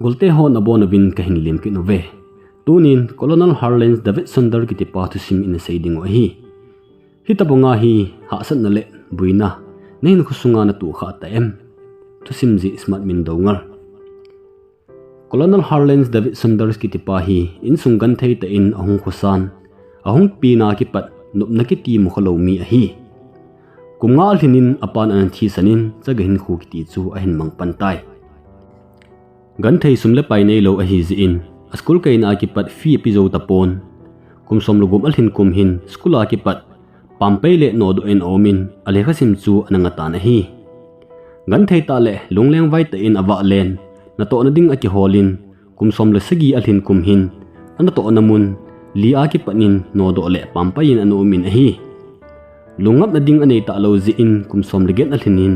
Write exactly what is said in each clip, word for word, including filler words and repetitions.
Golte ho nabonchauvin kahin lemkit uve. Tunin Colonel Harlance David Saunders kitipa thusim ina sei ding u ahi. Hitabanga hi hahsatna le buina nahinkho sunga natoh khah ta em? Thusim jih Smartmin Doungel. Colonel Harlance David Saunders kitipa hi insung genthei tah in ahung khosan, ahung pena kipat nopna kiti mukhalou mi ahi. Kum nga alhin in apan ana thisan in Chagahinkho kiti chu ahin mang pan tai. Genthei sum le pai neilou ahi jeh in, aschool kaina a kipat fee ape jou tapon. Kum som le gup alhin kum hin school a kipat Pampai le Nodoh in aumin, alekhasim chu ana ngah tan ahi. Genthei tah le lunglengvai tah in avahlen, natohna ding akiholin, kum som le sagi alhin kum hin, anatohna mun li a kipat in Nodoh le Pampai in ana umin ahi. Lungngapna ding anei talou jeh in kum som le get alhin hin,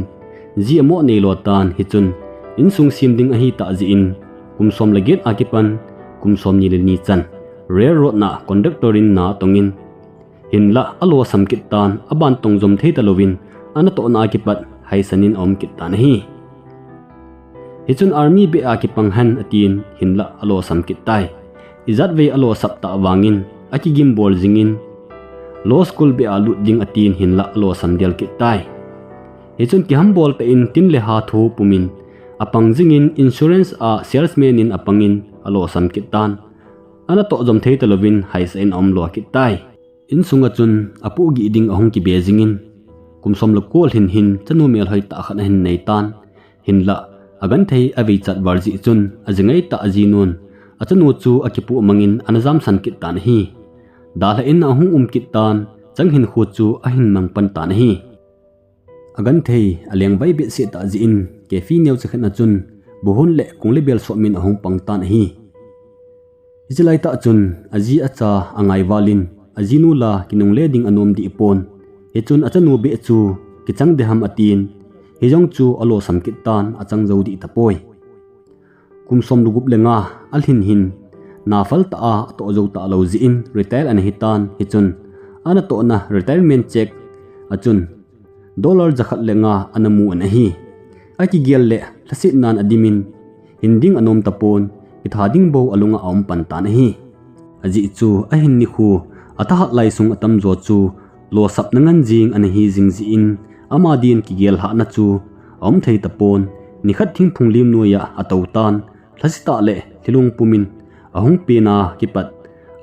ji amo neilou tan, hichun insung sem ding ahitah jeh in, kum som le get a kipan kum somni le ni chan railroad na conductor in na atongin, hinlah alosam kit tan, aban tong jom thei talouvin, anatohna a kipat haisan in aum kit tan ahi. Hichun army beh a kipang hen atin, hinlah alosam kit tai. Ijatvei alosap tah vangin, akigimbol jingin, law school beh a lut ding atin, hinlah alosam del kit tai. Hichun kihambol tah in tin le ha thu pumin, apang jingin insurance a salesman in apangin alosam kit tan. Anatoh jom thei talouvin haisah in aum lou kit tai. Insunga chun apohgih ding ahung kibe jingin, kum som le ko alhin hin chanu melhoi tah khat ahin nei tan. Hinlah, agenthei aveichat val jeh chun, ajingai tah ajinun achanu chu akipoh mangin ana jamsan kit tan ahi. Dalha in ahung um kit tan, Chagahinkho chu ahin mang pan tan ahi. Agenthei alengvai behseh tah jeh in, cafe neocha khat na chun buhon le kong le bel sohmin ahung pang tan ahi. Hiche laitah chun aji acha angai valin, ajinu la kinungle ding anom dehpon. Hichun achanu beh chu kichang deham atin, hijong chu alosam kit tan, achang jou deh tapoi. Kum som le gup le nga alhin hin, na phal tah a atoh jou talou jeh in retire ana hitan, hichun anatohna retirement cheque a chun dollar jakhat le nga ana mun ahi. Akigel le lhasetnan adimin, hin ding anom tapon, kitha ding bou alunga aum pan tan ahi. Ajeh chu ahin nikho athahat lai sung atamjo chu losapna ngan jing ana hi jing jeh in, ama din kigel lhahna chu aum thei tapon. Nikhat thingphung lim noiya atou tan, lhasetah le lhilung pumin ahung pena kipat,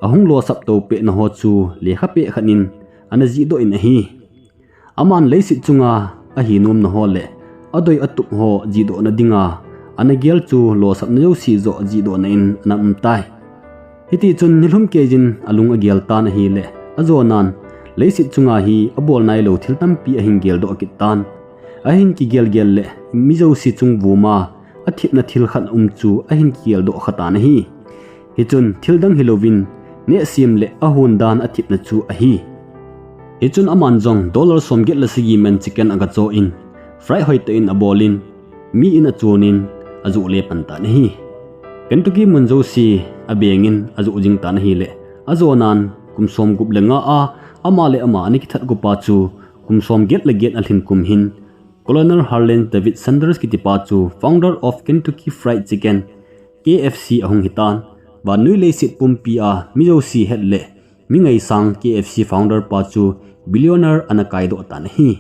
ahung losap to pehna ho chu lekha peh khat in ana jihdoh in ahi. Aman leiset chunga ahinomna ho le adoi atup ho jihdohna dinga ana gel chu losapna jouse joh jihdohna in ana um tai. Hitichun nilhum keiyin alung agel tan ahile, ajonan leiset chunga hi abol nailou thil tampi ahin geldoh kit tan. Ahin kigelgel le mi jouse chung vuma athepna thil khat um chu ahin kigeldoh khatan ahi. Hichun thildang hilouvin nehsem le ahon dan athepna chu ahi. Hichun aman jong dollar somget le sagi man chicken agacho in, fry hoitah in abolin, mi in achonin, ajoh le pan tan ahi. Kentucky mun jouse abengin ajoh jing tan ahile, ajonan kum somgup le nga a ama le ama ana kithat gopa chu kum somget le get alhin kum hin, Colonel Harlance David Saunders kitipa chu founder of Kentucky Fried Chicken, K F C ahung hitan. Vannoi leiset pumpi a mi jouse het le mi ngaisang K F C founder pa chu billionaire ana kaidoh tan ahi.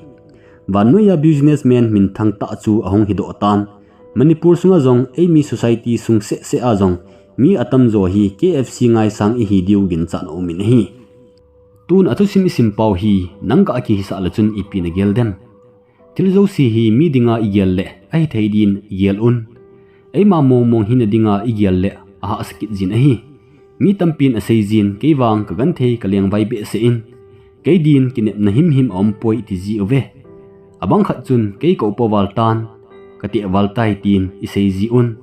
Vannoiya businessman minthang tah chu ahung hidoh tan. Manipur sunga jong eimi society sung sehseh a jong mi atamjo hi K F C ngaisang ihi diu ginchatna umin ahi. Tun athusim isim pau hi nang ga kihisah le chun ipi nagel dem? Thil jouse hi mi dinga igel le ahithei din igel un. Eima mongmong hina dinga igel le ahahsa kit jin ahi. Mi tampin aseijin, keivang kagenthei kalengvai behseh in, keidin kinepna himhim aumpoi tiji uve. Abang khat chun kei kaupa val tan, kateh val tai tin iseiji un.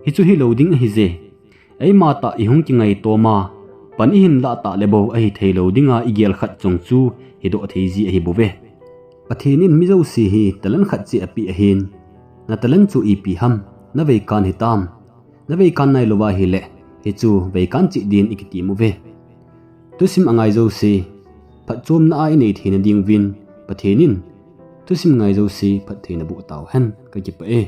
Hichu hilou ding ahije. Eimatah ihung kingaitoma, pan ihin lah tah le bou ahitheilou dinga igel khat chung chu hidoh theiji ahibouve. Pathen in mi jouse hi talent khat cheh apeh ahin, na talent chu ipi ham, naveikan hitam? Naveikan nailouva ahile, hichu veikan cheh din ikitem uve. Thusim angai jouse phatchomna a inei theina dinguvin Pathen in thusim ngai jouse phattheina boh tauhen, kakipah e.